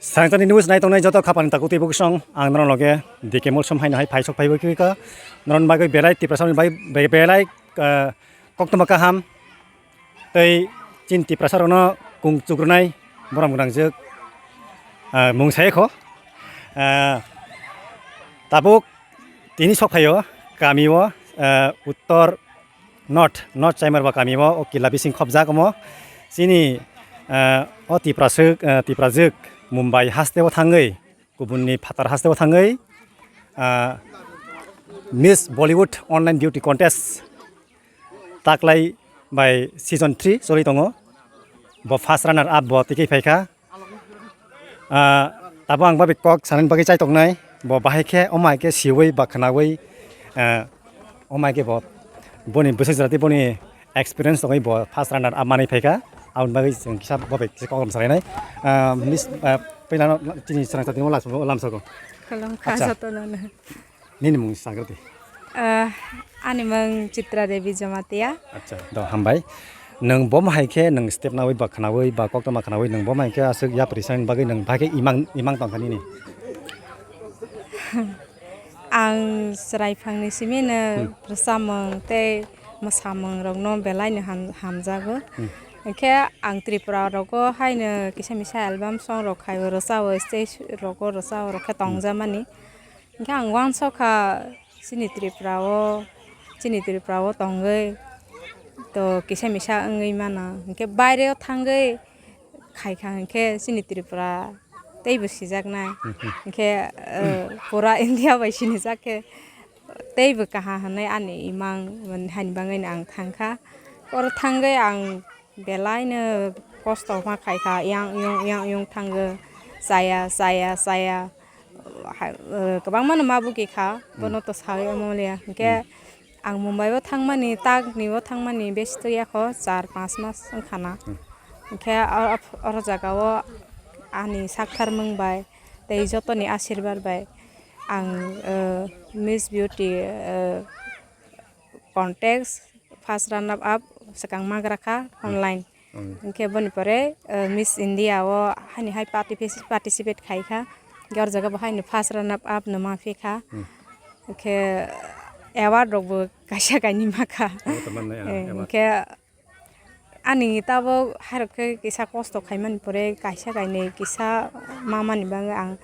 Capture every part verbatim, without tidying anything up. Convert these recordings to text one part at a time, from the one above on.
Sangchani news nai tongnai joto khapani taku twi buksong ang norok loge D K Molsom haino hai phaisok phaibo khe kha. Norok bagwi belai Tiprasa ni bai be-, belai, ah, koktoma kaham tei chini Tiprasa rokno kung chukrunai borom gwnangjwk, ah, mung sai kho. Ah, tabuk tini sok phaio kami o, ah, uttor North, North Chaimarba kami o, o kila bising khopjak omo. Chini, ah, o Tipraswk, ah, Tiprajwk Mumbai haste o thangwi, kubunni phatar haste o thangwi, ah, Miss Bollywood Online Beauty Contest taklai bai season three choli tongo. Bo first runner up bo tikwi phaikha. Ah, tabo ang babi kok sanani bagwi chai tongnai. Bo bahai khe, omo hai khe siwi ba khwnawi, ah, omo hai khe bo boni bwswk jora tei boni experience tongwi bo first runner up manwi phaikha. Aboni bagwi chwng kisa bo bai kisa kok salainai. Ah, miss, ah, puila no chini chwrangsati no lamsogo. Khulumkha. Acha. Jotono no. Nini mung sagrati. Ah, ani mung Chitra Devi Jamatia. Acha, do hambai. Nwng bo hai khe nwng step nawi ba khwnawi ba koktoma khwnawi nwng bo hai khe aswk yapri sani bagwi nwng bahai khe imang, imang tongkha nini. Ang chwrai phangni simi no Hmm. rwchapmung tei mwsamung rokno belai no ham-, hamjago. Hmm. Hinkhe ang Tripura rogo haino kisa misa album song rok khaiwi rwchao, stage rogo rwchao rok khe Hmm. tongjamani. Hinkhe ang uansukha chini Tripura o, chini Tripura o tongwi to kisa misa wngwi mano. Hinkhe baire o thangwi khaikha hinkhe chini Tripura teibo sijaknai. Mhm. Hinkhe, eh, pura India bai sinijak khe teibo kaham hinwi ani imang mani hani bagwino ang thangkha. Oro thangwi ang Belai no kosto ma khai kha, yang yung, yang yung thango, chaya, chaya, chaya. Hai, eh, kwbangma no ma buki kha, Hmm. bono to sawi omo le. Hinkhe Hmm. ang Mumbai o thangmani, tak ni o thangmani, besi to ya kho, char panch mas wng kha na. Hmm. Hinkhe o, o, oro jaga o ani sakthar mung bai, tei joto ni asirbar bai ang, eh, Miss Beauty, eh, contest first runner up swkang magra kha Hmm. online. Hmm. Hinkhe boni pore, eh, Miss India o hani hai participate, participate khai kha. Hinkhe oro jaga bo haino first runner up no ma phi kha. Hmm. Hinkhe award rok bo kaisa kainwi ma kha. Abo to mannai, ah, Eh, award. Hinkhe ani tabok hairok khe kisa kosto khaimani pore kaisa kainwi kisa ma mani bagwi ang,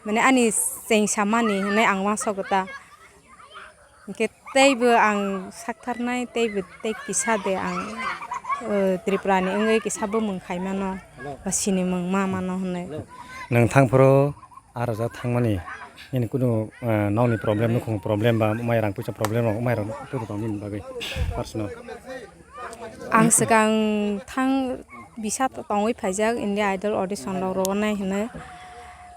mane, ani chengsa mani hinwi ang uansukgo ta. Hinkhe teibo ang saktharnai, teibo tei kisa de ang, eh, Tripura ni wngwi kisa bumung khai mano, ba sinimung ma mano hinwi. Nwng thang phuru aro ja thangmani, nini kunu, eh, nokni problem, nukhung problem, ba mai rang puisa problem rok, mai rok tei tong nini bagwi personal. Ang swkang thang bisa tongwi phaijak India Idol audition rok rogonai hinwi.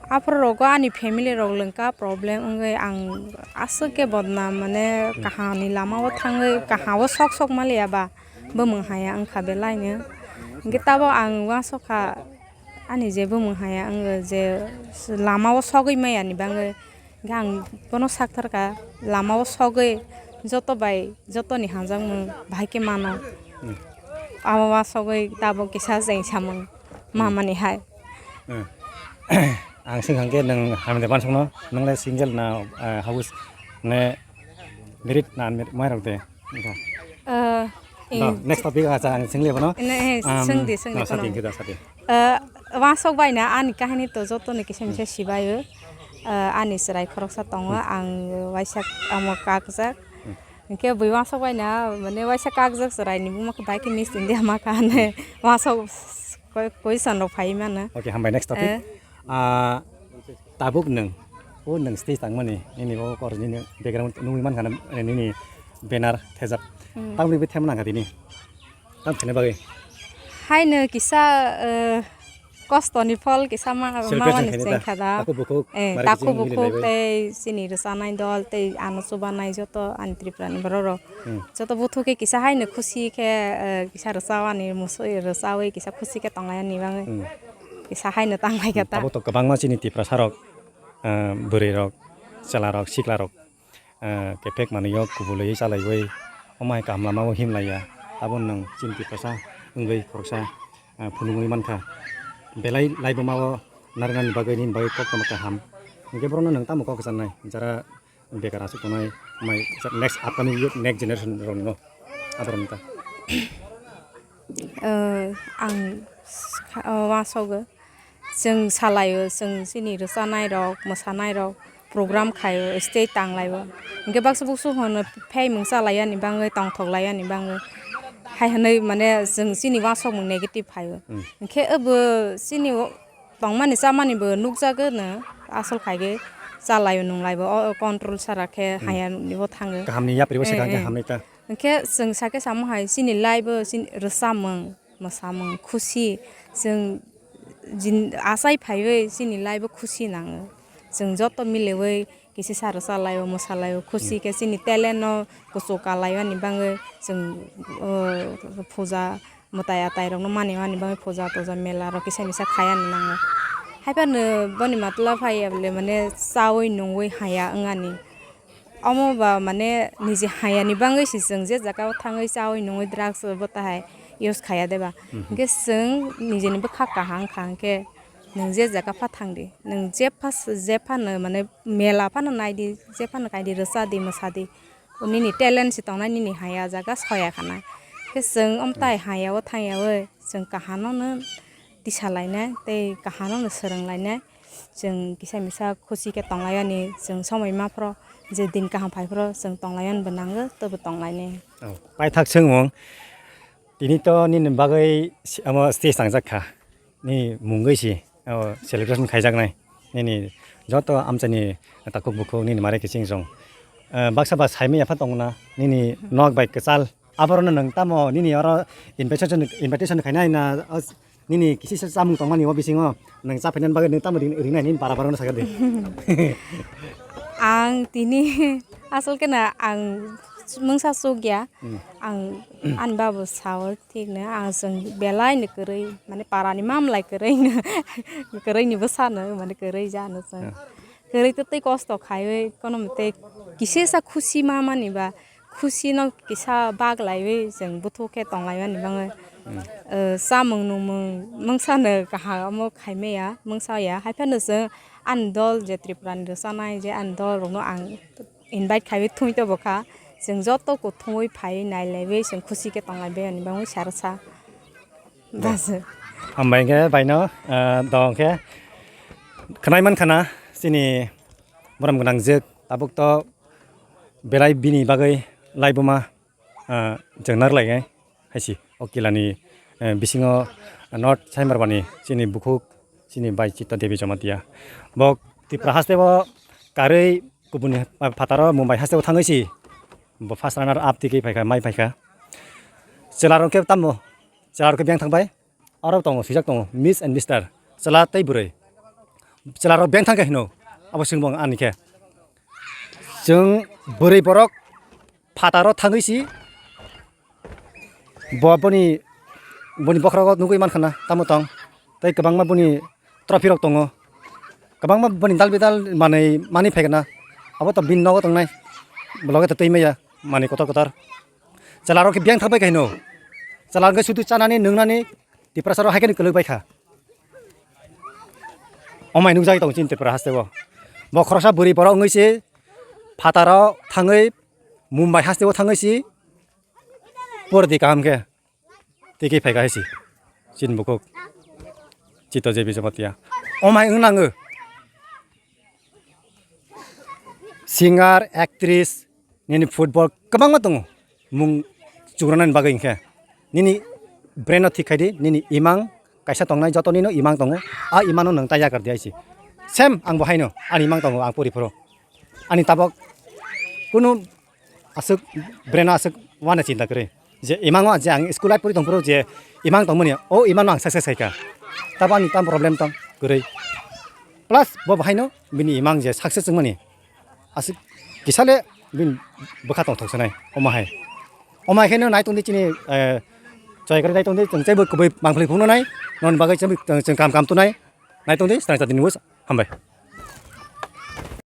Aphuru rogo ani family rok lengka problem wngwi ang aswk khe bodnam mane kaham ni lama o thangwi kaham o sok sok maliya ba bumung haya wngkha belaino. Hinkhe tabok ang uansukha ani je bumung haya wngwi je lama o sogwi maya ni bagwi. Hinkhe ang bono saktharkha, lama o sogwi joto bai, jotoni hamjakmung bahai khe mano. Hmm. Abo wasogwi tabok kisa chengsamung Hmm. mamani hai. Hmm. Ang swngkha khe nwng hamya de bansukno, nwng le single na, eh, house ne married na unmarried, mai rok de? Wngkha. Eh, No, in- next topic acha ang swngli bono. Ne, eh, Um, swngdi, swngdi no, kono. Sati, sati. Eh, wasok bai na ani kahini to joto ni kisa misa Hmm. sibai o. Eh, ani chwrai khoroksa tongo, Hmm. ang waisa amo kakjak. Hmm. Hinkhe bui wasok bai na, mane waisa kakjak chwrai ni buma khe bai khe Miss India ma kha hane. Hmm. Wasok koi, koi san rok phai mano. Okay, hambai, next topic. Eh. Ah, tabuk nwng, o nwng stage tangmani, nini o kor nini background nugwi mankha na, nini banner thejak. Hmm. Tamni bwthai mano nangkha tini. Tam thani bagwi. Haino kisa, eh, kosto ni phol kisa ma, Celebrate mawani khaini ta. Chengkha da. Takhuk bukhuk, Eh, mari takhuk kiching mili bukhuk laiwi. Tei chini rwchanai dol tei ano chubanai joto ani Tripura ni borok rok. Hmm. Joto buthu khe kisa haino khusi khe, eh, kisa rwchawani musui rwchawi kisa khusi khe tonglai ani bagwi. Hmm. Kisa haino tanglai kha ta. Abo to kwbangma chini Tiprasa rok, eh, bwrwi rok, chwla rok, sikla rok, eh, kephek manwi o kubulwi chalaiwi omo hai kaham lama o himlaiya. Abo nwng chini Tiprasa wngwi khoroksa, eh, phunugwi mankha. Belai laibuma o narinani bagwi nini bagwi koktwma kaham. Hinkhe borokno nwng tamo kok sanai jara bekar aswk tongnai, mai next upcoming youth, next generation rokno aborokno ta. Eh, ang s-, kha-, o, uansukgo. Chwng salaio, chwng chini rwchanairok, mwsanairok program khaio, stage tanglaio. Hinkhe baksa buksu hwnwi phaimung chalaiyani bagwi, tongthok laiyani bagwi hai hwnwi mane chwng chini uansukmung negative phaio. Hmm. Hinkhe obo chini o-, tongmani chamani bo nukjagwi no asol khaikhe chalaio nunglaibo o control sara khe Hmm. Hayanibo thango. Kahamni yapri bo Eh, swkang khe eh. Hamwi ta. Hinkhe chwng sakhe samo hai chini life o chini rwchapmung, mwsamung, khusi chwng jin-, achai phaiwi chini life o khusi nango. Chwng joto miliwi kisi sa rwchalaio, mwsalaio, khusi Hmm. khe chini talent no kuchuk kalaimani bagwi chwng, o, puja mwtai atai rokno manimani bagwi puja tuja mela rok kisa misa khayani nango. Haiphano boni matla phaiya bole mane chaui nungui haya wngani. Omo ba mane niji hayani bagwi se chwng je jaga o thangwi chaui nungui drugs bo tahai use khaya de ba. Mhm. Hinkhe chwng nijini bwkha kaham wngkha hinkhe nwng je jaga pha thangdi. Nwng je pha s-, je phano mane mela phano naidi, je phano kaidi rwchadi mwsadi. O nini talent se tongnai nini haya jaga soya khana. Khe chwng omtai hayao thangyaui chwng kahano no tisa lainai tei kahano no swrwng lainai. Chwng kisa misa khusi khe tonglaiyani chwng somoi ma phoro je din kaham phai phoro chwng tonglaiyani bo nango tei bo tonglainai. Oh, paithak swngmung. Tini to nini bagwi si-, omo stage tangjak kha. Nini mungwi si, o, celebration khaijaknai. Nini joto amchaini takhuk bukhuk nini mare kiching song. Eh, baksa ba saimanya pha tongna nini nok bai kwchal. Aborokno nwng tamo nini oro invitation, invitation khainai na, o, nini kisisa chamung tongmani o bisingo nwng cha phainani bagwi nwng tamo ring-, ringnai nini para barokno sakha di. Ang tini asol khe na ang mungsa chukya. Hmm. Ang ani babo sao. Thik no, ang chwng belai no kwrwi, mane para ni mamlai kwrwi no, kwrwi ni bwsa no, mane kwrwi ja no chwng. Hmm. Kwrwi tei tei kosto khaiwi, kono tei kisisa khusi ma mani ba, khusi no kisa bak laiwi chwng bwthuk khe tong lai mani bagwi. Hmm. Eh, chamung nungmung mungsa no kaham omo khai maya, mungsa ya, hai phano chwng ani dol je Tripura ni rwchanai je ani dol rok no ang invite khaiwi thungwi tongbo kha. Chwng joto kuthumwi phaiwi nailaiwi chwng khusi khe tonglaibai ani bagwi sa rwkha. Bas. Hambai hwnkhe baino, ah, dong khe khwnai mankha na chini borom gwnang jwk tabuk to belai bini bagwi laibuma. Ah, chwng narwkhlainai hai se o kilani, eh, bisingo North Saimarwani chini bukhuk chini bai Chitto Devi Jamatia. Bo Tripura haste o karwi kubuni phataro Mumbai haste o thangwi si bo first runner up tikwi phaikha, mai phaikha. Chwlarok khe tamo, chwlarok khe biyang thangbai. Aro tongo, swijak tongo, Miss and Mister, chwla tei bwrwi. Chwlarok beng thang khe hino, abo swngmung ani khe. Chwng bwrwi borok phataro thangwi si, bo boni, boni bokhorogo nugwi mankha na, tamo tong. Tei kwbangma boni trophy rok tongo. Kwbangma boni dal bidal manwi, manwi phaikha na. Abo to bini nogo tongnai, loge to twi maya, manwi kotor kotor. Chwlarok khe biyang thangbai khe hino. Chwlarok khe sudu chanani, nwngnani, Tiprasa rok haikhe ni kwlwk bai kha. Omai nukjagwi tongo chini Tripura haste o. Bo khoroksa bwrwi borok wngwi se phataro thangwi Mumbai haste o thangwi se pore di kaham khe tiki phaikha hai se chini bukhuk Chitto J B Jamatia. Omai wng nango. Singer, actress, nini football kwbangma tongo. Mung chukranani bagwi hinkhe nini brain no thik khai di, nini imang kaisa tongnai, joto nino imang tongo. A imang no nwng ta yakar di aisi. Same ang bo haino ani imang tongo, ang pori phoro. Ani tabok kunu aswk brain aswk wana chinta kwrwi. Je imango je ang school life pori tongphuru je imang tongmani, o imang no ang success khaikha. Tabo ani tam problem tong kwrwi. Plus bo bahaino bini imang je success wngmani aswk kisale bini bwkha tongthok sanai omo hai. Omo hai kheno nai tongdi chini, eh, choi kwrwi nai tongdi chwng teibo kubui mangpili phunuknai non bagwi chwng, chwng kam kam tunai nai tongdi swnai chadini hambai.